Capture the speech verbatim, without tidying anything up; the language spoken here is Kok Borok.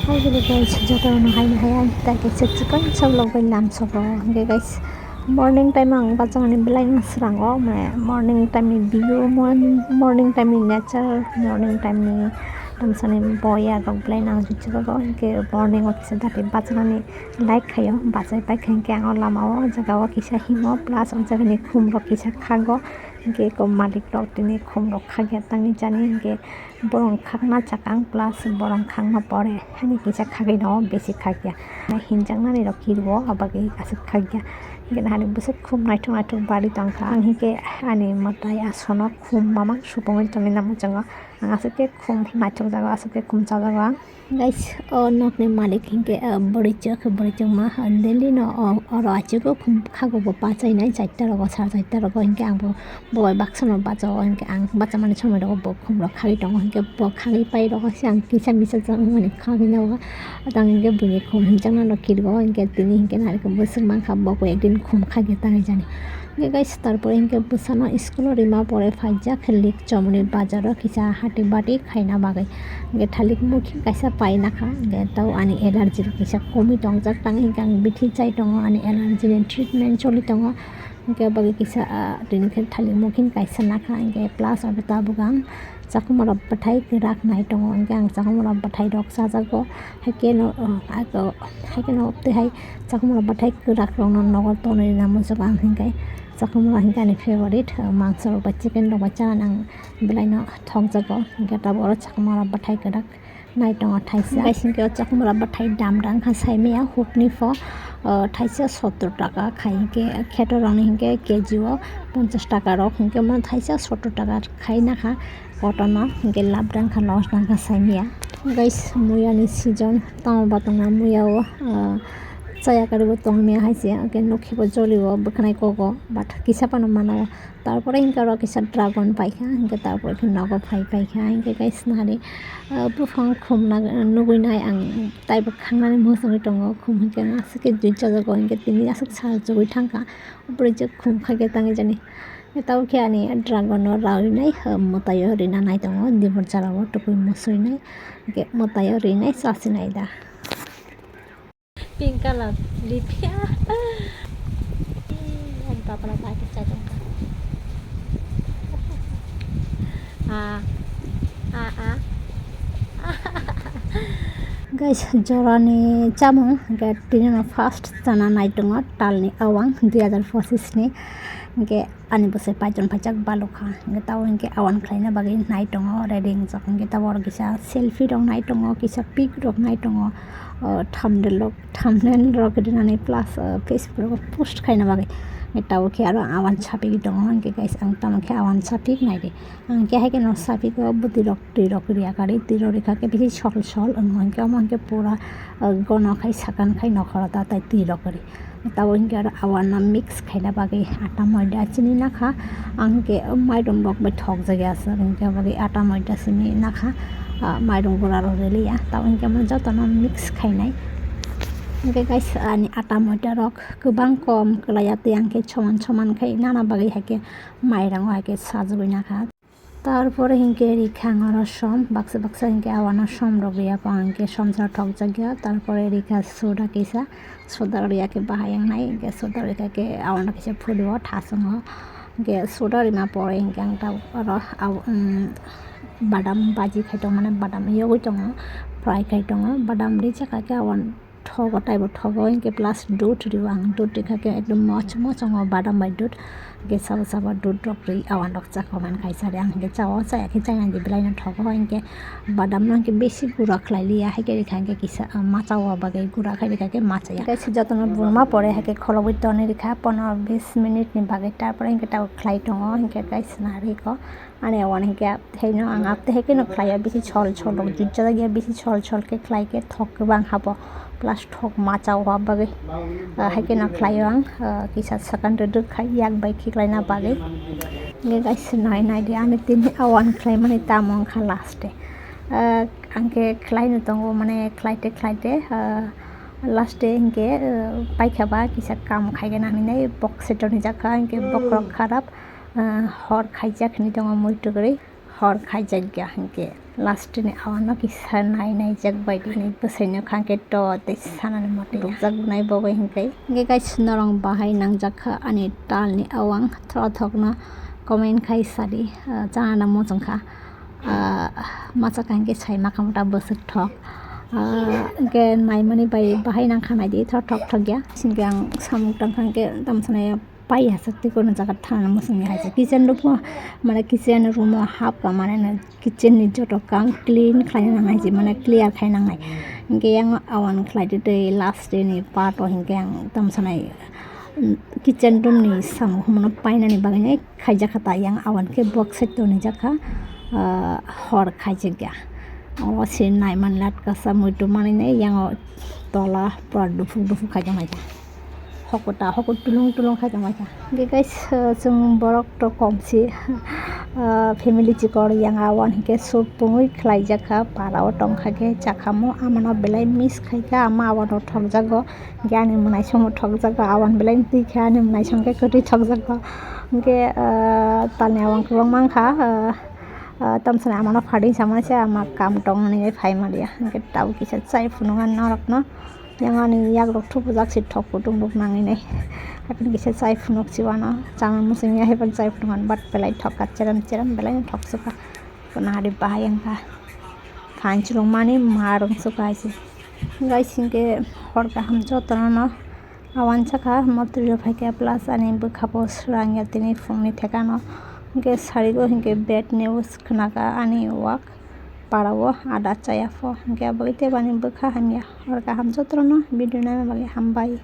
Hi, hello guys, jotono hai hai ang ta kaisa chikon sa vlog bai lam sobo. Hingke guys, morning time ang bachani belai no srango, mane morning time ni view, morning, morning time ni nature, morning time ni tamsani boya rok belai nang jujagao. Hingke morning o kisa dati bachanani like khaio, bachai pai kha hingke ang o lama o jaga o kisa himo plus o jaga ni khum rok kisa khago. Hingke eko malik rok tini khum rok khakya tangwi jani hingke borong khakna chakang plus borong khakma pore hani kisa khagwi no besi khakya hinjaknani rok kirio abagwi aswk khakya hingke hani bwswk khum naithok naithok bari tongkha ang hingke ani mwtai asono khum mamang supungwi tongwi namo chwngno ang aswk khe khum naithok jago aswk khe khum chajago ang. Guys, o nokni malik hingke, ah, bwrwichwk, bwrwichwkma, ah, daily no, o, oro achugo khum khago bo bachainai, chaita rogo, sar chaita rogo, hingke ang bo, bo bai baksa no bachago, hingke ang bachamani somoi rogo bo khum rok khagwi tongo, hingke bo khagwi pai rogo se ang kisa misa chang mani khagwi nogo, tang hingke buini khum hinjakna no kirgo, hingke tini hingke narikhe bwswk mankha, bo koi ekdin khum khagwi tangwi jani. Hingke guys, tarpore hingke bwsano school o rima pore phaijak, lik chomoni bazar o kisa hati bati khaina bagwi. Hingke thalik mukhi kaisa paina kha, hingke tao ani allergy rok kisa komwi tongjak, tang hingke ang bithi chai tongo, ani allergy ni treatment choli tongo. Hingke bagwi kisa, ah, tini khe thalik mukhi kaisa nakha, hingke plus abo tabuk ang chakhumaro bwthai kwrak nai tongo, hingke ang chakhumaro bwthai rok chajago, haikhe no, ah, haikhe no twi hai chakhumaro bwthai kwrak rokno nogo tonwi rina muchungo ang hingke. Chakhumra hingke ani favorite, ah, mangso rok bai chicken rok bai chana ang belai no thokjago. Hingke tabuk oro chakhumra bwthai kwrak nai tongo thaisa. Hingke o chakhumra bwthai dam dang kha saimaya hukni pho, ah, thaisa sottor taka khai hingke kheto rok ni hingke K G o ponchash taka rok hingke mo thaisa sottor taka khai nakha. Kotorno hingke lab dang kha, loss dang kha saimaya. Guys, muya ni season, tamo ba tongma muya o, ah, chaya kari bo tongmaya hai se, hingke nokhe bo joli o bwkhanai kok o, but kisa phano mana o. Tarpore hingke oro kisa dragon paikha, hingke tarpore khe nogo phai paikha, hingke guys, nari, ah, buphang khum nugui nai ang taibo khangnani muchungui tongo, khum hingke aswk khe jui chajago, hingke tini aswk sal chugui thangkha, bwrwi je khum khaikhe tangwi jani. Tabuk khe ani dragon no rawi nai, mwtai o rina nai tongo, dibor jala o tukui musui nai, hingke mwtai o rinai chasinai da. Pink color lipya. Ani papa la bai khe chai tongkha. Ah, ah, ah. Guys, jorani chamung, hingke tini no first chana nai tongo, talni awang dui hajar pochisni, hingke ani bwsai paichon phaijak balukha, hingke tabo hingke awan khlaina bagwi nai tongo, ready wngjak, hingke tabo oro kisa selfie rok nai tongo, kisa pic rok nai tongo, o thumbnail rok, thumbnail rok rinani plus, o Facebook rok post khaina bagwi, hingke tabo khe aro awan sapigwi tongo, hingke guys, ang tamo khe awan sapik naidi. Ang khe hai kheno sapik o bwtwi rok twi rok riya kari, twi rok rikha khe bisi sol sol wng, hwnkhe omo hwnkhe pura, ah, gono khai sakan khai nokhoro ta tai twi rok ri. Tabuk hwnkhe aro awan no mix khaina bagwi ata moida chini nakha. Ang hwnkhe mairum rok bai thok jagya aswk, hwnkhe bagwi ata moida simi nakha, ah, mairum gura rok reliya. Tabuk hwnkhe omo jotono mix khainai. Hwnkhe guys, ani ata moida rok kwbang kom kwlaiya tei ang khe soman soman khai nana bagwi hai khe mairango hai khe sajagwi nakha. Tarpore hinkhe rikha ang oro som, baksa baksa hinkhe awano som rok riya po ang khe som sa thokjak ya. Tarpore rikha soda kisa, soda riya khe bahai wngnai, hinkhe soda rikha khe awano kisa phulio thasongo. Hinkhe soda rima pore hinkhe ang ta oro aw, um, badam baji khai tongo, mane badam yogwi tongo, fry khai tongo, badam rijak kha khe awan. Thogo, taibo thogo, hinkhe plus dud rio ang, dud rikha khe ekdom moch-, mochongo badam bai dud, hinkhe sabo sabo dud rok ri, awan rok chakha man kaisa ri ang, hinkhe chao, chaya khe chaya di belai no thogo, hinkhe badam no hinkhe besi gura khlai liya, haikhe rikha hinkhe kisa, ah, machao bagwi gura khai rikha khe machaya. Hinkhe se jotono burma pore haikhe kholobwi tonwi rikha pono bis minute ni bagwi, tarpore hinkhe tabuk khlai tongo, hinkhe guys narikho. Ani awan hinkhe thaino ang apte hai kheno khlaio, bisi chol chol rok jutjak ya, bisi chol chol khe khlai khe thok kwbang habo, plus thok machao hap bagwi, ah, hai kheno khlaio ang, ah, kisa sakan rwdwk khai yak bai khiklaina bagwi. Hinkhe guys, nai nai di ani tini awan khlaimani tamo wngkha last day. Ah, ang khe khlaino tongo, mane khlaite khlaite, ah, last day hinkhe, ah, paikha ba kisa kam khaigena hinwi bok se tonijak kha, hinkhe bokhorok kharap. Ah, hor khaijak hinwi tongo muitu kwrwi. Hor khaijak ya hinkhe last ni awano kisa nai naijak bai bini bwsai no kha khe to tei sanani mote rukjak nai bo bai hinkhe. Hinkhe guys, norong bahai nangjak kha ani tal ni awang, throthok no comment khai sadi, ah, chana na muchung kha. Ah, masa kha hinkhe sai makha mota bwswk thok. Ah, hinkhe naimani bai bahai nangkha naidi, throthok thok ya. Hinkhe ang samung tangkha hinkhe tamsa nai pai aswk tei kono jaga thana muchungya hai se kitchen room o, mane kitchen room o hapkha, mane no kitchen ni joto kam clean khlaina nangnai se, mane clear khai nangnai. Hinkhe yang awan khlai tei last day ni part o hinkhe ang tamsa nai, mm, kitchen room ni samung humano painani bagwi nai khaijak kha ta, yang awan khe box side o tonijakha, ah, hor khaijak ya. O se naiman latkasa muitu manwi nai yang o tola pura dufuk dufuk khaijak naikha. Hokota hokot tulung tulung khaijak naikha. Hinkhe guys, ah, chwng borok to kom si, ah, family chikor yang awan hinkhe soup pungwi khlaijak kha, para o tongkha khe chakhamo amano belai miss khaikha, ama awan o thokjago. Hinkhe ani mwnaisongbo thokjago, awan belai twi khe ani mwnaisong khe kwtwi thokjago. Hinkhe, ah, talni awan kwbang mankha, ah, ah, tamsani amano phading samani se ama kam tongmani phai manliya. Hinkhe tabuk kisa chai phunukha norokno. Yang ani yakrok thupujak se thok kutung rok nangwi nai. Haikhe kisa chai phunuk se uano. Chama muchungya haiphano chai phunukha but belai thokha, cherem cherem belai thoksukha. Khuna hari bahai wngkha. Phan chulungmani ma rwngsukha hai se. Guys, hinkhe hor kaham jotono no awan sakha, motri rok phaikha plus ani bwkha bo swrang ya tini phungni thekano. Hinkhe sarigo hinkhe bad news khnakha ani wak para o ada chaya pho. Hinkhe abo tei bani bwkha hamya. Hor kaham jotono no video naina bagwi hambai.